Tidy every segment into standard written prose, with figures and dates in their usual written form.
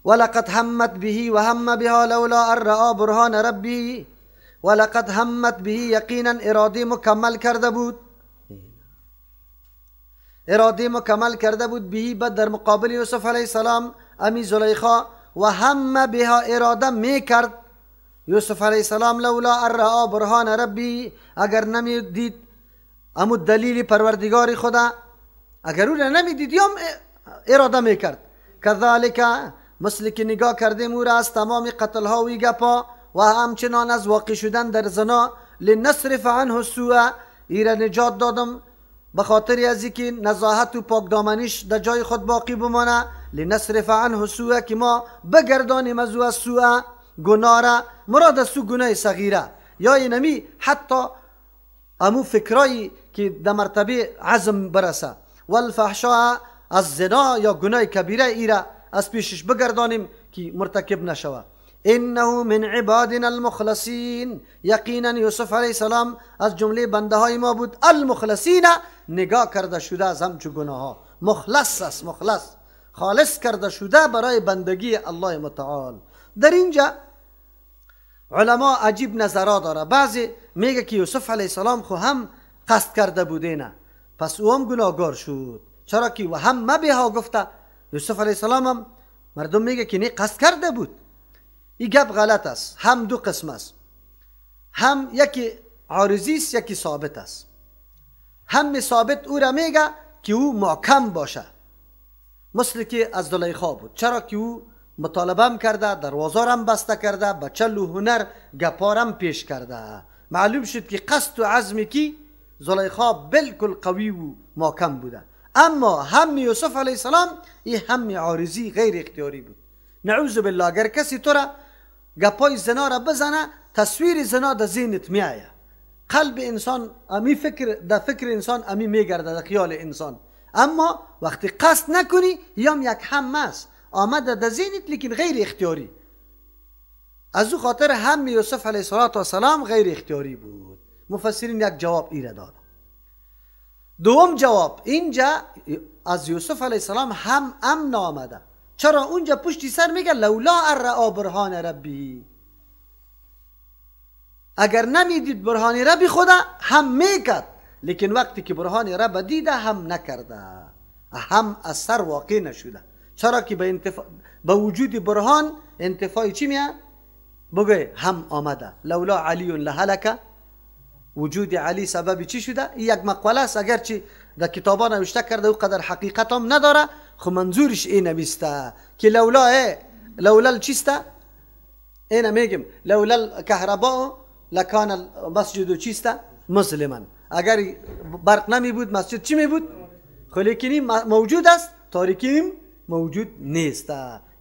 ولقد همت به و هم بها لولا ان رآ برهان ربی. ولقد همت به یقینا اراده مکمل کرده بود، اراده مکمل کرده بود، بهی بعد در مقابل یوسف علیه السلام امی زلیخا، و هم بها اراده میکرد یوسف علیه السلام، لولا ان رآ برهان ربی، اگر نمیدید امو دلیل پروردگار خدا، اگر او را نمیدید یا اراده میکرد. کذالک مثل که نگاه کردیم او را از تمام قتل ها و گپا و همچنان از واقع شدن در زنا، لنصرف عنه السوء، ای را نجات دادم به خاطر از اینکه نزاهت و پاکدامنیش در جای خود باقی بمانه. لنصرف عنه السوء که ما بگردانیم از او السوء گناه را، مراد از سو گناه صغیره یا اینمی حتی امو فکرایی که در مرتبه عزم برسه، والفحشاء از زنا یا گناه کبیره ای را از پیشش بگردانیم که مرتکب نشوه. انه من عبادنا المخلصین، یقینا یوسف علیه السلام از جمله بنده های ما بود، المخلصین نگاه کرده شده از همچو گناه ها، مخلص است، مخلص خالص کرده شده برای بندگی الله متعال. در اینجا علما عجیب نظرها داره. بعضی میگه که یوسف علیه السلام خو هم قصد کرده بوده نه، پس او هم گناهگار شد، چرا که و هم مبه گفته یوسف علیه السلام هم مردم میگه که نه قصد کرده بود. این گپ غلط است. هم دو قسم است، هم یکی عارضی است یکی ثابت است. هم ثابت او را میگه که او محکم باشه، مثل که از زلیخا بود، چرا که او مطالبه هم کرده، دروازه هم بسته کرده، به چل و هنر گپارم پیش کرده. معلوم شد که قصد و عزم کی زلیخا بالکل قوی و محکم بوده. اما هم یوسف علیه السلام این هم عارضی غیر اختیاری بود. نعوذ بالله اگر کسی تو را گپای زنا را بزنه، تصویر زنا در ذهنت میآید، قلب انسان امی فکر در فکر انسان امی میگرده در خیال انسان. اما وقتی قصد نکنی یام یک هم است آمده در ذهنت لیکن غیر اختیاری. از او خاطر هم یوسف علیه السلام غیر اختیاری بود. مفسرین یک جواب ایره داد. دوم جواب اینجا از یوسف علیه السلام هم امن آمده. چرا اونجا پشتی سر میگه لولا ان رآ برهان ربی، اگر نمیدید برهان ربی خدا هم میکرد، لیکن وقتی که برهان رب دیده هم نکرده، هم از سر واقع نشده. چرا که به وجود برهان انتفاعی چی میاد؟ بگه هم آمده. لولا علی لهلک، وجود علی سبب چی شده؟ یک مقوله است، اگرچه در کتابا نوشته کرده او قدر حقیقت هم نداره، خو منظورش این نمیسته که لولا لولا چیسته؟ اینه میگم لولا الكهرباء لکان المسجد چیسته؟ مظلما. اگر برق نمی بود مسجد چی می بود؟ خو لیکن موجود است، تاریکی موجود نیست،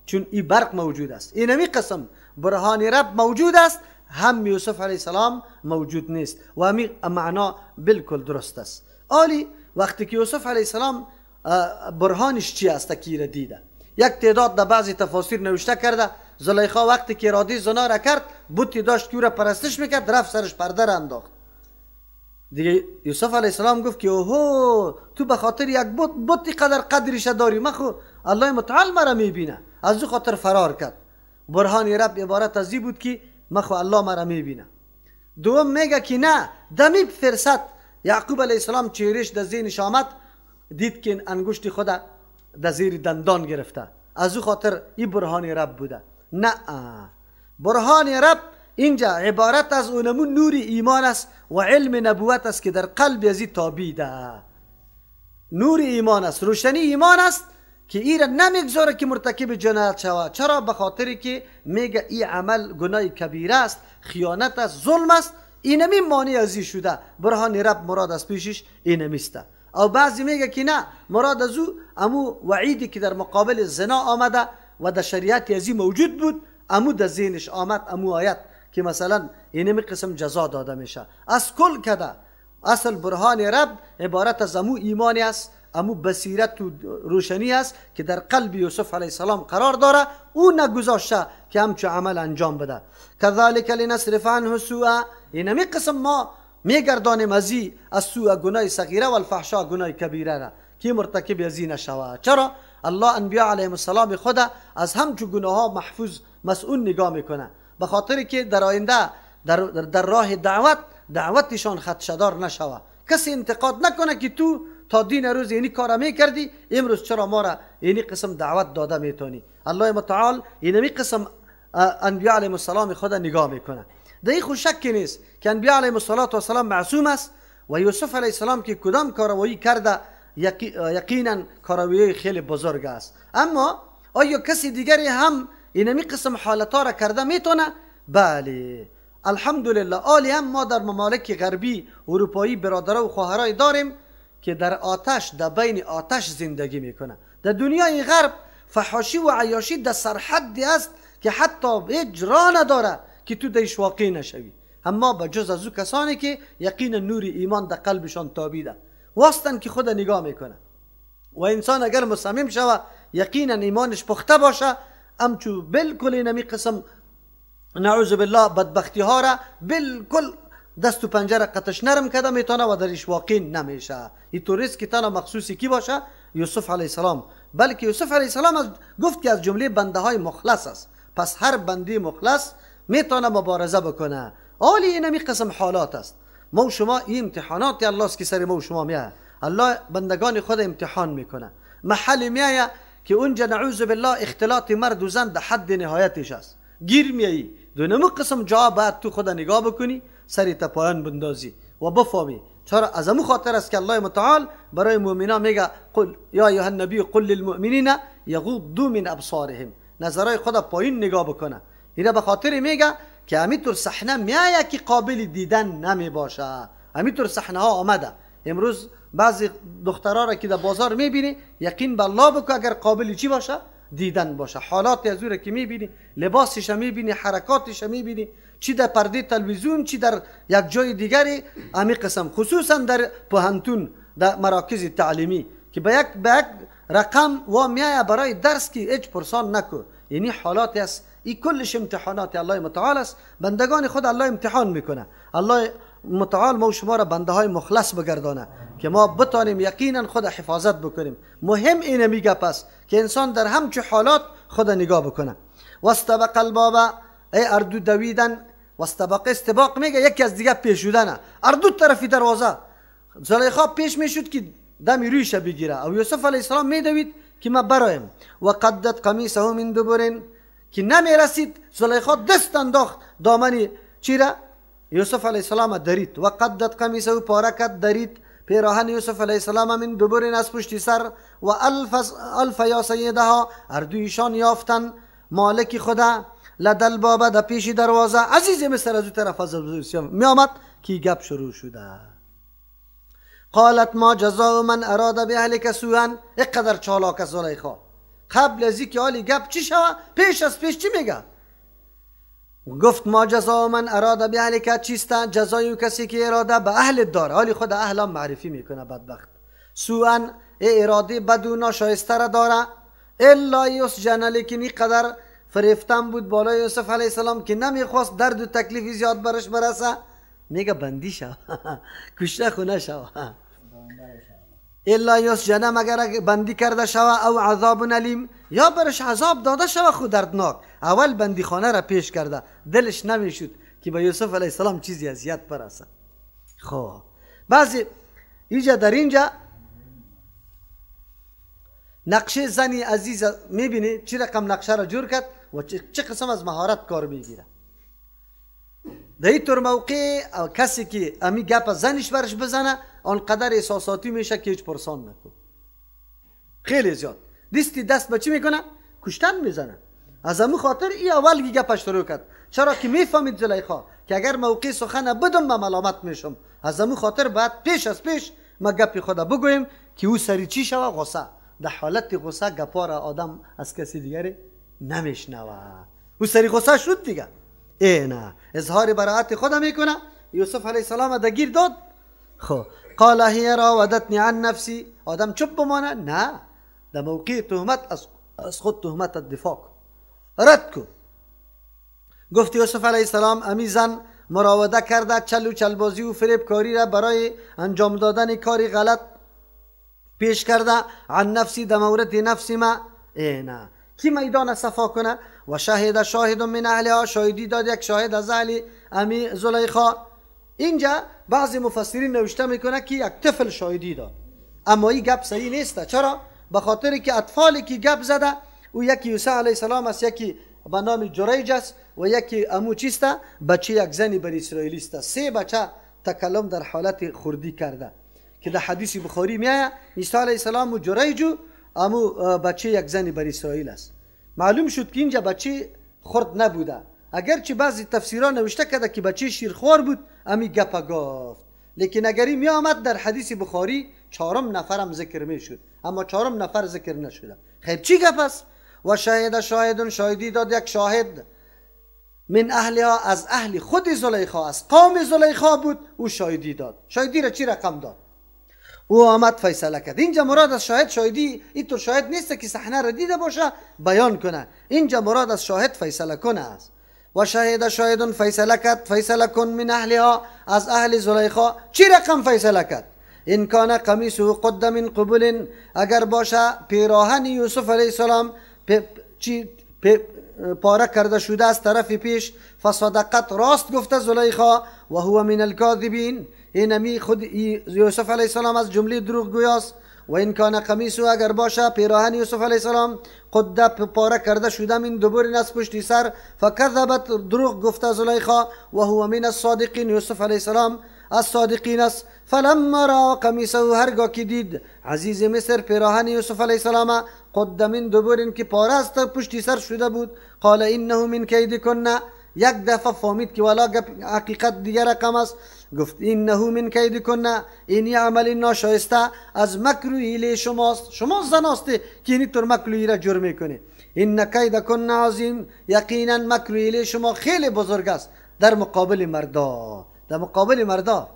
چون این برق موجود است. اینمی قسم برهان رب موجود است، هم یوسف علیه السلام موجود نیست و همین معنا بالکل درست است. آلی وقتی که یوسف علیه السلام برهانش چی است که را دیده، یک تعداد در بعضی تفاسیر نوشته کرده زلیخا وقتی که اراده زنا را کرد بتی داشت که او را پرستش میکرد، رفت سرش پرده را انداخت. دیگه یوسف علیه السلام گفت که اوهو تو به خاطر یک بت قدر قدرش داری، من خو الله متعال مرا میبینه، از او خاطر فرار کرد. برهان رب عبارت از بود که من خو الله مرا میبینه. دوم میگه که نه، دمی فرصت یعقوب علیه السلام چهرش در ذهنش آمد، دید که انگشت خود در زیر دندان گرفته، از او خاطر این برهان رب بوده. نه، برهان رب اینجا عبارت از اونمون نور ایمان است و علم نبوت است که در قلب ازی تابیده. نور ایمان است، روشنی ایمان است که ای را نمیگذاره که مرتکب جنایت شود. چرا؟ به خاطر که میگه ای عمل گناه کبیره است، خیانت است، ظلم است، اینمی مانع ازی شده. برهان رب مراد از پیشش اینمیسته. او بعضی میگه که نه، مراد از او امو وعیدی که در مقابل زنا آمده و در شریعت ازی موجود بود، امو در ذهنش آمد، امو آیت که مثلا اینمی قسم جزا داده میشه. از کل کده اصل برهان رب عبارت از امو ایمانی است، امو بصیرت و روشنی است که در قلب یوسف علیه السلام قرار داره، او نگذاشته که همچو عمل انجام بده. کذالک لنصرف عنه السوء، اینمی قسم ما میگردانیم ازی از سوء گناه صغیره و الفحشا گناه کبیره را که مرتکب ازی نشود. چرا؟ الله انبیا علیهم السلام خود از همچو گناه ها محفوظ مسئول نگاه میکنه، به خاطر که در آینده در راه دعوت دعوتشان خدشدار نشوه، کسی انتقاد نکنه که تو تا دین روز اینی کار میکردی، امروز چرا ما را اینی قسم دعوت داده میتونی. الله متعال اینمی قسم انبیا علیهم السلام خود نگاه میکنه. در این خو شکی نیست که انبیا علیهم السلام معصوم است و یوسف علیه السلام که کدام کاروایی کرده یقینا کاروایی خیلی بزرگ است. اما آیا کسی دیگری هم اینمی قسم حالتها را کرده میتونه؟ بله، الحمدلله. آلی هم ما در ممالک غربی اروپایی برادرها و خواهرای داریم که در آتش، در بین آتش زندگی میکنه. در دنیای غرب فحاشی و عیاشی در سرحدی است که حتی اجرا نداره که تو دیش واقع نشوی. اما به جز از او کسانی که یقین نور ایمان در قلبشان تابیده واستن که خود نگاه میکنه و انسان اگر مصمم شوه یقینا ایمانش پخته باشه، امچو بالکل اینمی قسم نعوذ بالله بدبختی ها را بالکل دست و پنجره قطش نرم کرده میتونه و درش واقع نمیشه. این طوریست که تنها مخصوصی کی باشه؟ یوسف علیه السلام. بلکه یوسف علیه السلام گفت که از جمله بنده های مخلص است. پس هر بنده مخلص میتونه مبارزه بکنه. آلی اینمی قسم حالات است. ما و شما این امتحانات الله است که سر ما و شما میاد. الله بندگان خود امتحان میکنه. محل میایه که اونجا نعوذ بالله اختلاط مرد و زن در حد نهایتش است. گیر میایی دونمو قسم جا باید تو خود نگاه بکنی، سری تا پایان بندازی و بفهمی. چرا؟ از امو خاطر است که الله متعال برای مؤمنان میگه قل یا ایها النبی قل للمؤمنین یغضوا من ابصارهم، نظرای خود پایین نگاه بکنه. اینا به خاطر میگه که همینطور صحنه میایه که قابل دیدن نمی باشه. همینطور صحنه ها آمده. امروز بعضی دخترها را که در بازار میبینی یقین به الله بکن اگر قابل چی باشه؟ دیدن باشه. حالات از او را که میبینی، لباسش میبینی، حرکاتش میبینی، چی در پرده تلویزیون چی در یک جای دیگری، امی قسم خصوصا در پوهنتون، در مراکز تعلیمی که به یک رقم و میایه برای درس که هیچ پرسان نکو. یعنی حالات است. این کلش امتحانات الله متعال است. بندگان خود الله امتحان میکنه. الله متعال ما و شما را بنده های مخلص بگردانه که ما بتانیم یقینا خود حفاظت بکنیم. مهم اینه میگه پس که انسان در همچه حالات خود نگاه بکنه. واستبق الباب، ای اردو دویدن. واستبق استباق میگه یکی از دیگه پیش شدنه. اردو طرفی دروازه زلیخا پیش میشد که دم رویش بگیره، او یوسف علیه السلام میدوید که ما برایم. و قدت قمیصه من دبر، که نمیرسید زلیخا دست انداخت دامن چیره یوسف علیه السلام درید. و قدت قمیصه پاره کرد درید پیراهن یوسف علیه السلام من دبر از پشتی سر. و الف یا سیدها، اردویشان یافتن مالک خدا لدل بابا در پیش دروازه. عزیز مصر از او طرف از می آمد که گپ شروع شده. قالت ما جزاء من اراد باهلک سوءا. اقدر چالاک است زلیخا. قبل از اینکه حالی گپ چی شوه پیش از پیش چی میگه؟ گفت ما جزاء من اراد باهلک، چیست جزای کسی که اراده به اهل داره. حالی خود اهل معرفی میکنه بدبخت. سوءا اراده بد و ناشایسته را داره. الا یسجن، لیکن اینقدر فریفتن بود بالای یوسف علیه السلام که نمیخواست درد و تکلیف زیاد برش برسه. میگه بندی شو کشته خونه شو. الا یسجن، مگر بندی کرده شوه، او عذاب الیم، یا برش عذاب داده شوه خود دردناک. اول بندی خانه را پیش کرده، دلش نمیشد که به یوسف علیه السلام چیزی اذیت برسه. خب بعضی اینجا در اینجا نقشه زنی عزیز میبینی چی رقم نقشه را جور کرد و چه قسم از مهارت کار میگیره. در این طور موقع کسی که امی گپ زنش برش بزنه آنقدر احساساتی میشه که هیچ پرسان نکن. خیلی زیاد دستی دست به چی میکنه؟ کشتن میزنه. از امو خاطر ای اول گپش شروع کرد، چرا که میفهمید زلیخا که اگر موقع سخن بدم من ملامت میشم. از امو خاطر باید پیش از پیش ما گپ خود بگویم که او سری چی شوه؟ غصه. در حالت غصه گپا را آدم از کسی دیگری نمیشنوه. او سری غصه شد دیگه. ای نه اظهار براعت خود میکنه. یوسف علیه السلام دگیر داد. خب قال هی راودتنی عن نفسی، آدم چپ بمانه؟ نه، در موقع تهمت از خود تهمت دفاع کن، رد کن. گفت یوسف علیه السلام امی زن مراوده کرده، چل و چلبازی و فریبکاری را برای انجام دادن کاری غلط پیش کرده عن نفسی در مورد نفس ما. ای نه کی میدان صفا کنه؟ و شهد شاهد من اهلها، شاهدی داد یک شاهد از اهل امی زلیخا. اینجا بعضی مفسرین نوشته میکنه که یک طفل شاهدی داد، اما این گپ صحیح نیست. چرا؟ به خاطر که اطفالی که گپ زده او یکی یوسف علیه السلام است، یکی به نام جریج است و یکی امو چیست؟ بچه یک زنی بنی اسرائیلی است. سه بچه تکلم در حالت خوردی کرده که در حدیث بخاری میآید عیسی علیه السلام و جریج امو بچه یک زنی بنی اسرائیل است. معلوم شد که اینجا بچه خرد نبوده، اگرچه بعضی تفسیرها نوشته کرده که بچه شیرخوار بود امی گپ گفت، لیکن اگر می آمد در حدیث بخاری چهارم نفرم ذکر می شد، اما چهارم نفر ذکر نشده. خیر چی گپ است؟ و شهد شاهد، شاهدی داد یک شاهد من اهلها، از اهل خود زلیخا، از قوم زلیخا بود، او شاهدی داد. شاهدی را چی رقم داد؟ او آمد فیصله کرد. اینجا مراد از شاهد شاهدی اینطور شاهد نیست که صحنه را دیده باشه بیان کنه، اینجا مراد از شاهد فیصله کنه است. و شهد شاهد فیصله کرد، فیصله کن من اهلها، از اهل زلیخا. چی رقم فیصله کرد؟ این کان قمیصه قد من قبل، اگر باشه پیراهن یوسف علیه السلام چی پاره کرده شده از طرف پیش، فصدقت راست گفته زلیخا، و هو من الکاذبین، اینمی خود یوسف علیه السلام از جمله دروغگویاست. و این کان قمیصه، اگر باشه پیراهن یوسف علیه السلام قد پاره کرده شده من دبر از پشتی سر، فکذبت دروغ گفته زلیخا، و هو من الصادقین، یوسف علیه السلام از صادقین است. فلما را قمیصه، هرگاه که دید عزیز مصر پیراهن یوسف علیه السلام قد من دبر که پاره است پشتی سر شده بود، قال انه من کیدکن، یک دفعه فهمید که والا حقیقت دیگر رقم است، گفت انه من کیدکن، این عمل ناشایسته از مکر و حیله شماست، شما زن هستی که اینطور مکر و حیله جور میکنه. ان کیدکن عظیم، یقینا مکر و حیله شما خیلی بزرگ است در مقابل مردا، در مقابل مردا.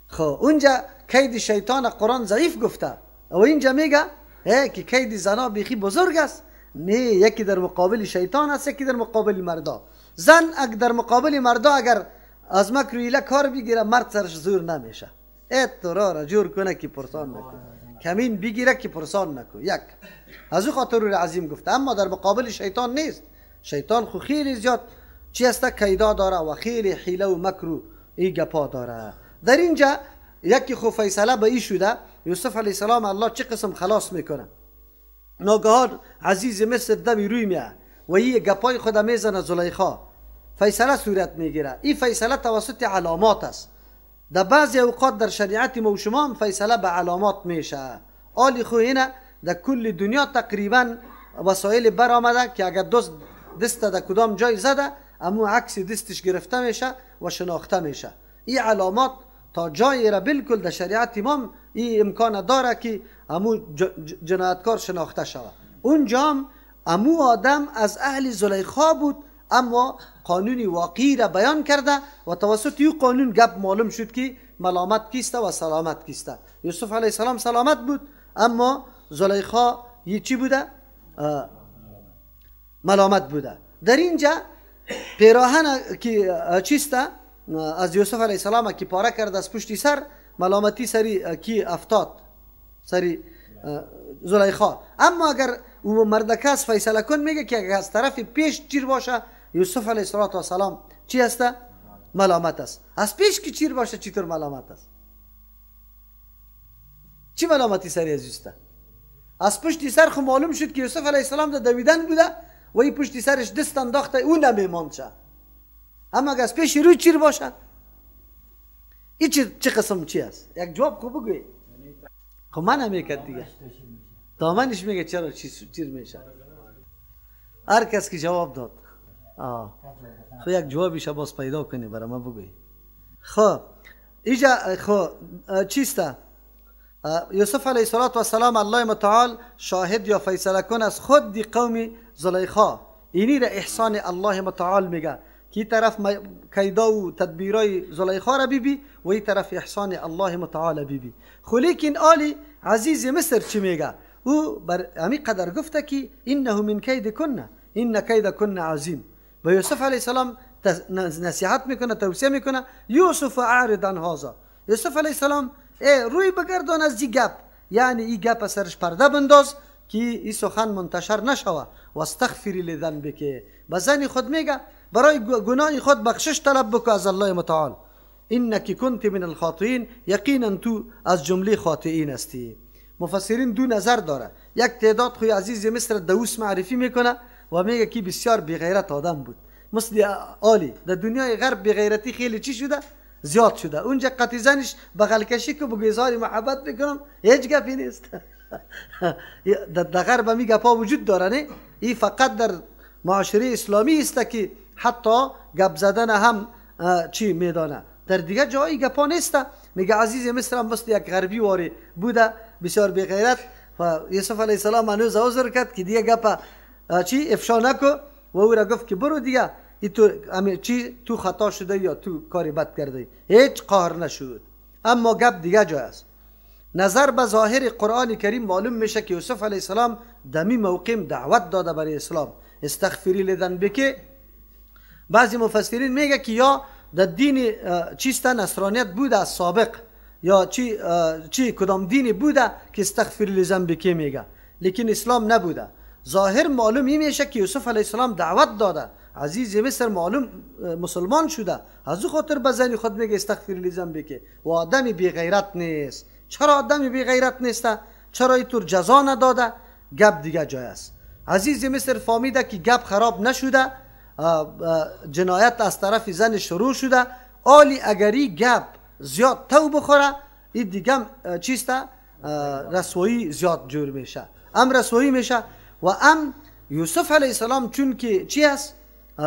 خب اونجا کید شیطان قرآن ضعیف گفته و اینجا میگه که کید زنا بیخی بزرگ است. نه، یکی در مقابل شیطان است، یکی در مقابل مردا. زن اگر در مقابل مردا اگر از مکر و حیله کار بگیره، مرد سرش زور نمیشه، اترا را جور کنه که پرسان نکن، کمین بگیره که پرسان نکن. یک از او خاطر رو عظیم گفته. اما در مقابل شیطان نیست. شیطان خو خیلی زیاد چی است کیدا داره و خیلی حیله و مکر و ای گپا داره. در اینجا یکی خو فیصله به ای شده، یوسف علیه السلام الله چه قسم خلاص میکنه. ناگهان عزیز مصر دمی روی میه و ای گپای خود میزنه زلیخا، فیصله صورت میگیره. این فیصله توسط علامات است. در بعضی اوقات در شریعت ما و شما هم فیصله به علامات میشه. آلی خو اینه در کل دنیا تقریبا وسایل برآمده که اگر دست در کدام جای زده، امو عکس دستش گرفته میشه و شناخته میشه. این علامات تا جایی را بالکل در شریعت امام این امکان داره که امو جنایتکار شناخته شود. اونجا هم امو آدم از اهل زلیخا بود، اما قانون واقعی را بیان کرده و توسط او قانون گپ معلوم شد که ملامت کیسته و سلامت کیسته. یوسف علیه السلام سلامت بود، اما زلیخا یه چی بوده؟ ملامت بوده. در اینجا پیراهن که چیسته از یوسف علیه السلام که پاره کرد از پشتی سر، ملامتی سری کی افتاد؟ سری زلیخا. اما اگر او مردکس فیصله کن میگه که اگر از طرف پیش چیر باشه، یوسف علیه السلام چی هسته؟ ملامت است. از پیش که چیر باشه چطور ملامت است؟ چی ملامتی سری از یوسف؟ از پشتی سر خو معلوم شد که یوسف علیه السلام در دویدن بوده و این پشتی سرش دست انداخته، او نمیماند شه. اما اگر از پیش روی چیر باشه، این چه قسم چی است؟ یک جواب خوب بگوی. خب من هم میکرد دیگه، دامنش میگه چرا چیر میشه. هر کس که جواب داد خب یک جوابیش باز پیدا کنی برای ما بگوی. خب اینجا خب چیسته؟ یوسف علیه السلام الله متعال شاهد یا فیصله کن از خود قوم زلیخا. اینی را احسان الله متعال میگه که این طرف کیدا و تدبیرای زلیخا را بیبی و این طرف احسان الله متعال بیبی. خو لیکن آلی عزیز مصر چی میگه؟ او بر همی قدر گفته که انه من کیدکن ان کیدکن عظیم. به یوسف علیه السلام نصیحت میکنه، توصیه میکنه، یوسف اعرض عن هذا. یوسف علیه السلام ای روی بگردان از دی گپ، یعنی این گپ سرش پرده بنداز که این سخن منتشر نشوه. و استغفری لذنبک، به زن خود میگه برای گناه خود بخشش طلب بکو از الله متعال. انک کنت من الخاطئین، یقینا تو از جمله خاطئین هستی. مفسرین دو نظر داره، یک تعداد خوی عزیز مصر دوس معرفی میکنه و میگه که بسیار بیغیرت آدم بود، مثل آلی در دنیای غرب بیغیرتی خیلی چی شده؟ زیاد شده. اونجا قطی زنش بغل کشی که بگو اظهار محبت بکنم هیچ گپی نیست. در غرب همی گپا وجود داره، نه؟ این فقط در معاشره اسلامی است که حتی گپ زدن هم چی میدانه، در دیگه جایی گپا نیست. میگه عزیز مصر هم مثل یک غربی واری بوده، بسیار بیغیرت، و یوسف علیه السلام هنوز عذر کرد که دیگه گپ چی افشا نکو و او را گفت که برو دیگه ای تو چی تو خطا شده یا تو کاری بد کرده، هیچ قهر نشد. اما گپ دیگه جای است. نظر به ظاهر قرآن کریم معلوم میشه که یوسف علیه السلام دمی موقع دعوت داده برای اسلام، استغفری لذنبک. بعضی مفسرین میگه که یا در دین چیست نصرانیت بوده از سابق، یا چی کدام دینی بوده که استغفری لذنبک میگه، لیکن اسلام نبوده. ظاهر معلوم میشه که یوسف علیه السلام دعوت داده، عزیز مصر معلوم مسلمان شده، از او خاطر به زن خود میگه استغفر لذنبک. و آدم بی غیرت نیست. چرا آدم بی غیرت نیست؟ چرا اینطور جزا نداده؟ گپ دیگه جای است. عزیز مصر فهمیده که گپ خراب نشده، جنایت از طرف زن شروع شده، آلی اگری گپ زیاد تو بخوره این دیگه چیست؟ رسوایی زیاد جور میشه، ام رسوایی میشه. و ام یوسف علیه السلام چون که چی است؟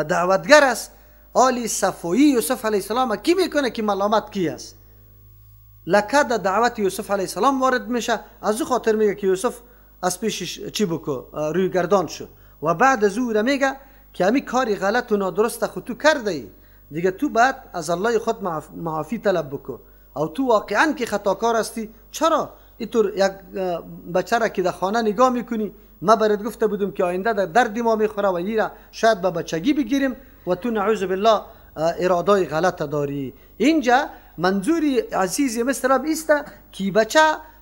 دعوتگر است. آلی صفویی یوسف علیه السلام کی میکنه که ملامت کی است؟ لکه در دعوت یوسف علیه السلام وارد میشه، از او خاطر میگه که یوسف از پیشش چی بکو، روی گردان شو. و بعد از او میگه که همی کاری غلط و نادرست خود تو کرده ای، دیگه تو باید از الله خود معافی طلب بکو، او تو واقعا که خطاکار هستی. چرا اینطور یک بچه را که در خانه نگاه میکنی، ما برات گفته بودم که آینده در درد ما میخوره و ایره شاید به بچگی بگیریم و تو نعوذ بالله ارادای غلط داری. اینجا منظور عزیز مصر است که بچه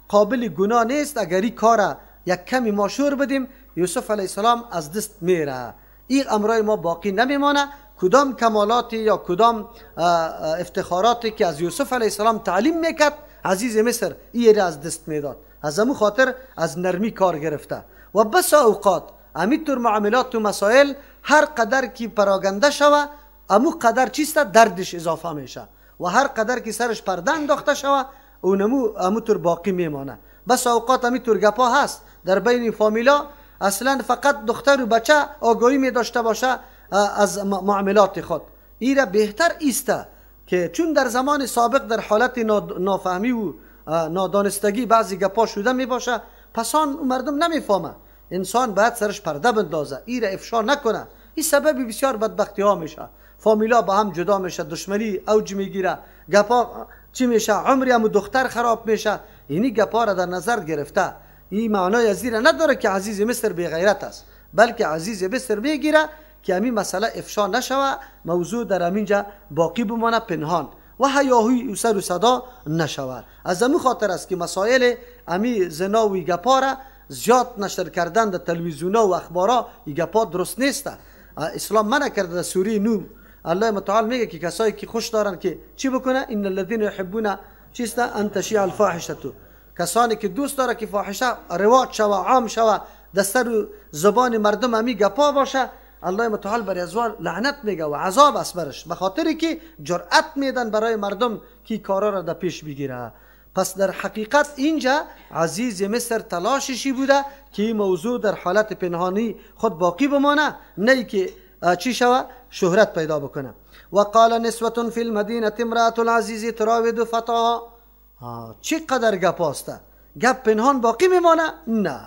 قابل گناه نیست، اگر این کار یک کمی ما شور بدیم یوسف علیه السلام از دست میره، این امرای ما باقی نمیمانه. کدام کمالاتی یا کدام افتخاراتی که از یوسف علیه السلام تعلیم میکرد عزیز مصر این را از دست میداد، از امو خاطر از نرمی کار گرفته. و بس اوقات امیطور معاملات و مسائل هر قدر که پراگنده شوه امو قدر چیست دردش اضافه میشه، و هر قدر که سرش پرده انداخته شوه اونمو اموطور باقی میمانه. بس اوقات امیطور گپا هست در بین فامیلا، اصلا فقط دختر و بچه آگاهی می داشته باشه از معاملات خود. ایره بهتر ایسته که چون در زمان سابق در حالت نافهمی و نادانستگی بعضی گپا شده می باشه، پس آن مردم نمیفهمه. انسان باید سرش پرده بندازه، ایره افشا نکنه. این سبب بسیار بدبختی ها میشه، فامیلا با هم جدا میشه، دشمنی اوج میگیره، گپا چی میشه، عمری هم دختر خراب میشه. اینی گپا را در نظر گرفته، این معنای از نداره که عزیز مصر بی غیرت است، بلکه عزیز مصر میگیره که همین مسئله افشا نشوه، موضوع در همینجا باقی بمانه پنهان و هیاهوی سر و صدا نشوه. از همین خاطر است که مسائل امی زنا و گپا را زیاد نشر کردن در تلویزیون و اخبارا، این گپا درست نیست. اسلام منع کرده. در سوره نور الله متعال میگه که کسایی که خوش دارن که چی بکنه، ان الذين يحبون چیست ان تشیع الفاحشه، کسانی که دوست داره که فاحشه رواج شوه، عام شوه، در سر زبان مردم همی گپا باشه، الله متعال برای ازوار لعنت میگه و عذاب است برش، به خاطری که جرأت میدن برای مردم که کارا را در پیش بگیره. پس در حقیقت اینجا عزیز مصر تلاششی بوده که این موضوع در حالت پنهانی خود باقی بمانه، نه که چی شوه شهرت پیدا بکنه. و قال نسوة فی المدینة امرأة العزیز تراود فتاها. چی قدر گپ هسته، گپ پنهان باقی میمانه؟ نه.